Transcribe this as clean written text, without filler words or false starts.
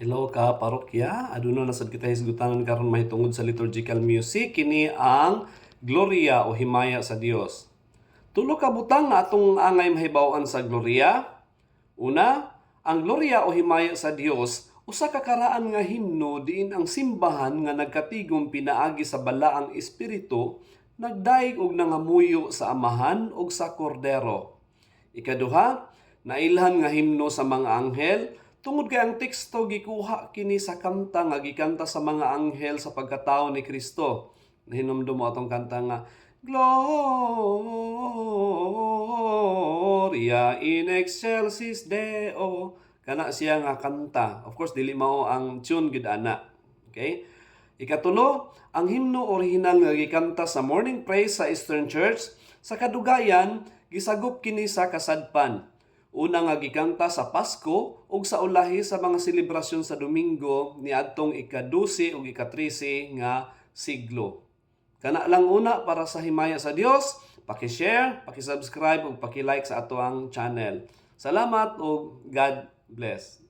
Hello ka parokya, aduna na sad kita hisgutanan karon mahitungod sa liturgical music. Kini ang Gloria o Himaya sa Dios. Tulo ka butang nga atong angay mahibaw-an sa Gloria. Una, ang Gloria o Himaya sa Dios usa ka karaan nga himno diin ang simbahan nga nagkatigom pinaagi sa Balaang Espiritu nagdayeg og nangamuyo sa Amahan ug sa Kordero. Ikaduha, nailhan nga himno sa mga anghel tungod kay ang teksto gikuha kini sa kanta nga gikanta sa mga anghel sa pagkatao ni Kristo. Nahinumdum mo atong kanta nga "Gloria in excelsis Deo"? Kana siya nga kanta. Of course, dili mao ang tune gid ana. Okay? Ikatulo, ang himno orihinal nga gikanta sa morning praise sa Eastern Church. Sa kadugayan, gisagop kini sa kasadpan. Una nga gikanta sa Pasko ug sa ulahi sa mga selebrasyon sa Domingo niadtong ika-12 ug ika-13 nga siglo. Kana lang una para sa Himaya sa Dios. Paki-share, paki-subscribe ug paki-like sa atoang channel. Salamat ug God bless.